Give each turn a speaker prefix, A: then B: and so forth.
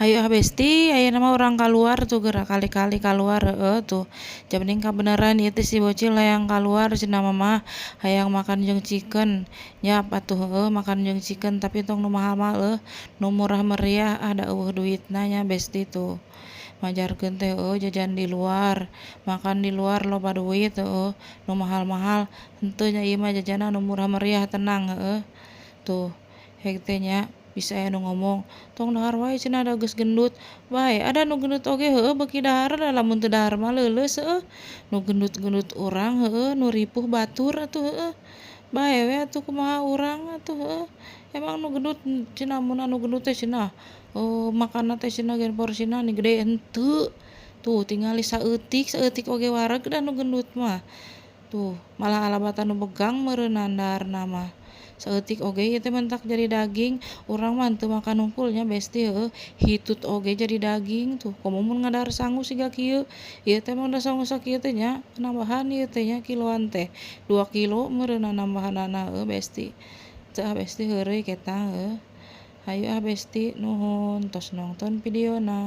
A: Hayu ah, Besti, ayeuna mah urang kaluar tuh, geura kali-kali kaluar, heueuh tuh. Jabening kabeneran ieu teh si bocil hayang kaluar cenah, "Mama, hayang makan jeung chicken." Nyiap atuh, heueuh, makan jeung chicken, tapi tong nu mahal-mahal eueuh, nu murah meriah ah, da euweuh duitna nya, Besti, tuh. Majarkeun teh heueuh jajan di luar, makan di luar loba duit, heueuh, nu mahal-mahal henteu nya, ieu mah jajanna nu murah meriah, tenang, heueuh. Tuh, heg teh nya bisa aya nu ngomong, "Tong dahar wae," cenah, "da geus gendut." Bae ada nu gendut oge heueuh beuki dahar, da lamun teu dahar mah leuleus, heueuh. Nu gendut-gendut urang heueuh, nu ripuh batur atuh, heueuh. Bae we atuh kumaha urang atuh, heueuh. Emang nu gendut cenah, mun anu gendut teh cenah makanna teh cenah gen porsina ni gede, henteu. Tuh tingali saeutik saeutik oge wareg da nu gendut mah. Tuh malah alabatan nu begang meureunan daharna mah. Saeutik oge ieu teh mentak jadi daging, urang mah henteu makan hungkul nya, Besti, heueuh, hitut oge jadi daging tuh. Komo mun ngadahar sangu siga kieu, ieu teh mun sangu sakieu teh nya nambahan ieu teh nya kiloan teh 2 kilo meureunan nambahanana, heueuh, Besti. Teu ah, Besti, heureuy ketang, heueuh. Hayu ah, Besti, nuhun tos nongton videona.